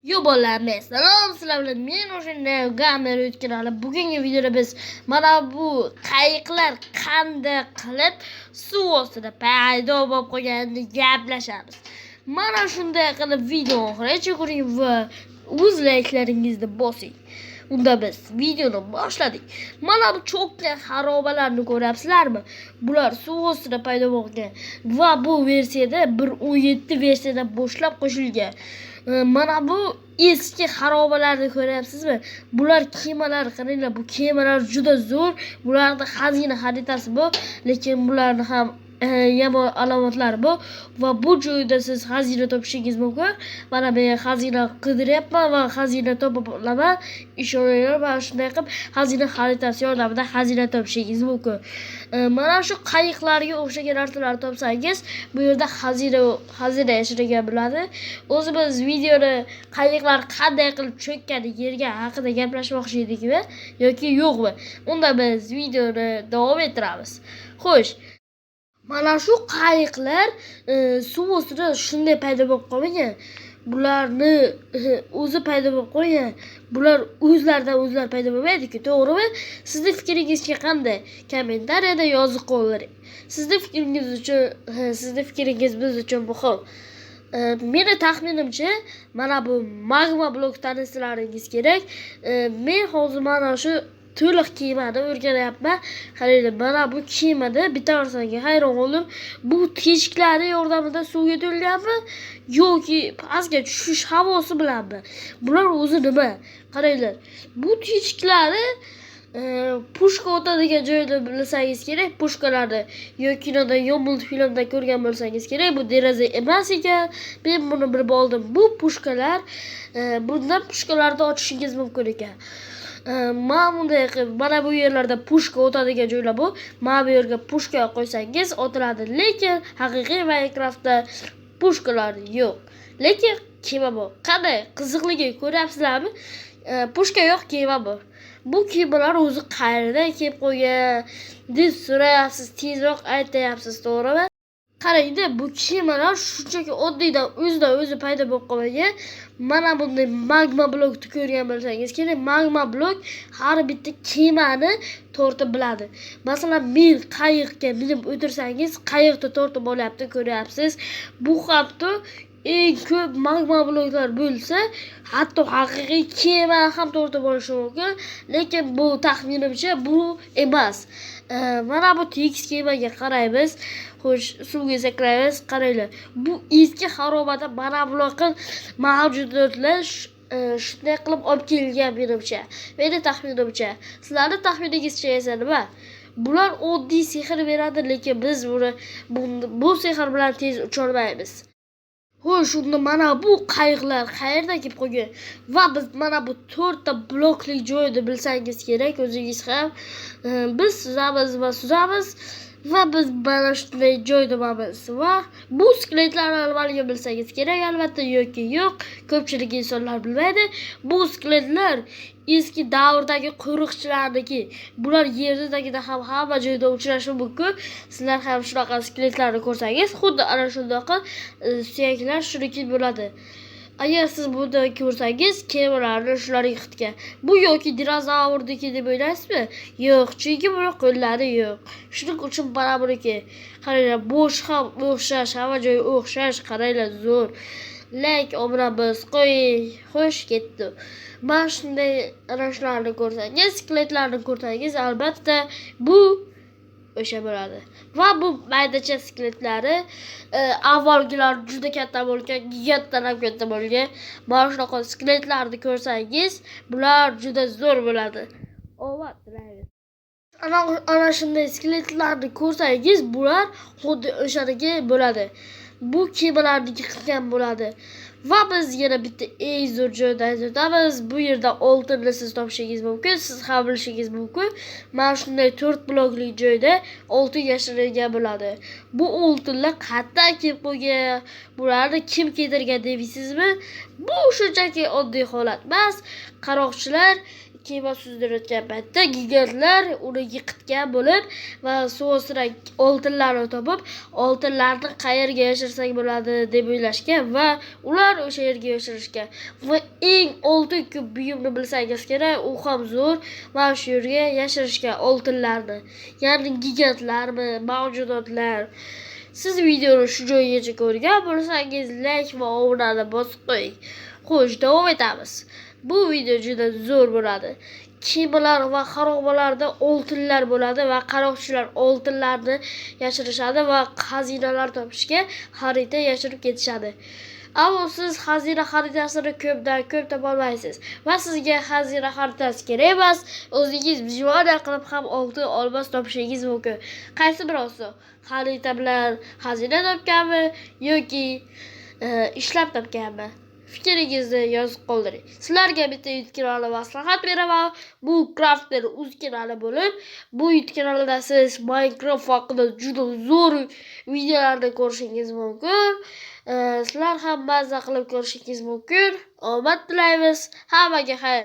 Yo bolalar, salom, sizlar bilan men o'shanda Gamer kanali. Bugungi videoda biz mana bu qayiqlar qanday qilib suv ostida paydo bo'lib qolganini gaplashamiz. Mana shunday qilib video oxirigacha ko'ring va o'z layklaringizni bosing. Unda biz videoni boshladik. Mana bu cho'kkan xarobalarni ko'ryapsizlarmi? Bular suv ostida paydo bo'lgan va bu versiyada 1.17 versiyada boshlab qo'shilgan. Mana bu eski xarobalarni ko'ryapsizmi? Bular kemalar, qaranglar, bu kemalar juda zo'r. Bularda xazina xaritasi bu, lekin bularni ham yomon alomatlari bu va bu joyda siz xazina topishingiz mumkin. Mana men xazina qidiryapman va xazina topib olaman. Ishoninglar, mana shunday qilib xazina xaritasi yordamida xazina topishingiz mumkin. Mana shu qayiqlarga o'xshagan narsalarni topsangiz, bu yerda xazina yashiringan bo'ladi. O'zimiz videoni qayiqlar qanday qilib cho'kkani yerga haqida gaplashmoqchi edikmi yoki yo'qmi? Unda biz videoni davom ettiramiz. Xo'sh, mana shu qayiqlar suv ostida shunday paydo bo'lib qolmagan. Bularni o'zi paydo bo'lib qolgan. Bular o'zlaridan o'zlari paydo bo'lmaydi-ku, to'g'rimi? Sizning fikringizga qanday? Kommentariyada yozib qoldiring. Sizning fikringiz uchun, sizning fikringiz biz uchun muhim. Meni taxminimcha, mana bu magma blok tanishlaringiz kerak. Men hozir mana shu to'liq kemani o'rganyapman. Qaranglar, mana bu kemada bitta narsaga hayron qoldim. Bu teshiklari yordamida suvga to'lganmi yoki pastga tushish havosi bilanmi? Bular o'zi nima? Qaranglar, bu teshiklari pushka o'tadigan joyda bilsangiz kerak, pushkalarni yo kinoda yo multfilmda ko'rgan bo'lsangiz kerak. Bu deraza emas ekan. Men buni bilib oldim. Bu pushkalar, bundan pushkalarni ochishingiz mumkin ekan. Mana bunday qilib, mana bu yerlarda pushka o'tadigan joylar bu. Mana bu yerga pushka qo'ysangiz otiladi, lekin haqiqiy Minecraftda pushkalar yo'q. Lekin kema bor. Qanday qiziqligi ko'ryapsizlarmi? Pushka yo'q, kema bor. Bu kemalar o'zi qayerdan kelib qo'ygan deb so'rayapsiz, tezroq aytyapsiz, to'g'rimi? Qarangda, bu kemalar shunchaki oddiydan o'zidan o'zi paydo bo'lib qolmagan. Mana bunday magma blokni ko'rgan bo'lsangiz kerak. Magma blok har bitta kemani tortib biladi. Masalan, men qayiqga minib o'tirsangiz, qayiqni tortib olyapti, ko'ryapsiz. Bu hatto eng ko'p magma bloklar bo'lsa, hatto haqiqiy kema ham tortib olishi mumkin, lekin bu taxminimcha bu emas. Mana bu tekis kemaga qaraymiz. Xo'sh, suvga sakraymiz. Qaranglar, bu eski xarobada mana bunaqa mavjudotlar shunday qilib olib kelgan menimcha. Meni taxminimcha. Sizlarning taxminingizcha esa nima? Bular oddiy sehr beradi, lekin biz buni bu sehr bilan tez ucholmaymiz. Xo'sh, unda mana bu qayiqlar qayerdan kelib qolgan? Va biz mana bu to'rtta blokli joyni bilsangiz kerak o'zingiz ham. Biz suzamiz va suzamiz va biz mana shunday joydamiz. Va bu skeletlarni nimaligini bilsangiz kerak albatta yoki yo'q. Ko'pchilik insonlar bilmaydi. Bu skeletlar eski davrdagi qo'riqchilarniki. Bular yerda tagida ham hamma joyda uchrashi mumkin. Sizlar ham shunaqa skeletlarni ko'rsangiz, xuddi ana shundaqa suyaklar shuniki bo'ladi. Agar siz buni ko'rsangiz, kemalarni shular yiqitgan. Bu yoki dinozavrniki deb o'ylaysizmi? Yo'q, chunki buni qo'llari yo'q. Shuning uchun mana buniki. Qaranglar, bosh ham o'xshash, hamma joyi o'xshash, qaranglar, zo'r. Like, obuna bosib qo'ying. Xo'sh, ketdi. Mana shunday ana shularni ko'rsangiz, skeletlarni ko'rsangiz, albatta bu o'sha bo'ladi. Va bu maydacha skeletlari avvalgilar juda katta bo'lgan, gigantdan ham katta bo'lgan. Mana shunaqa skeletlarni ko'rsangiz, bular juda zo'r bo'ladi. Omad tilaymiz. Ana shunday skeletlarni ko'rsangiz, bular xuddi o'shaniki bo'ladi. Bu kemalarniki qilgan bo'ladi. Va biz yana bitta eng zo'r joyda aytamiz. Bu yerda oltinni siz topishingiz mumkin, siz ham bilishingiz mumkin. Mana shunday 4 blokli joyda oltin yashiringan bo'ladi. Bu oltinlar qayerdan kelib qo'ygan? Bularni kim keltirgan deysizmi? Bu shunchaki oddiy holat emas. Qaroqchilar Kema suzdirayotgan paytda gigantlar uni yiqitgan bo'lib va suv ostida oltinlarni topib, oltinlarni qayerga yashirsak bo'ladi deb o'ylashgan va ular o'sha yerga yashirishgan. Va eng oltin ko'p buyumni bilsangiz kerak, u ham zo'r va shu yerga yashirishgan oltinlarni. Ya'ni gigantlarmi, mavjudotlar. Siz videoni shu joygacha ko'rgan bo'lsangiz, like va obunani bosib qo'ying. Xo'sh, davom etamiz. Bu video juda zo'r bo'ladi. Kemalar va xarobalarda oltinlar bo'ladi va qaroqchilar oltinlarni yashirishadi va xazinalar topishga xarita yashirib ketishadi. Ammo siz xazina xaritasini ko'pdan ko'p topolmaysiz va sizga xazina xaritasi kerak emas. O'zingiz vijvoniya qilib ham oltin olmos topishingiz mumkin. Qaysi biri oson? Xarita bilan xazina topganmi yoki ishlab topganmi? Fikringizni yozib qoldiring. Sizlarga bitta YouTube kanali maslahat beraman. Bu Crafter uz kanali bo'lib, bu YouTube kanalida siz Minecraft haqida juda zo'r videolarni ko'rishingiz mumkin. Sizlar ham mazza qilib ko'rishingiz mumkin. Omad tilaymiz. Hammaga xayr.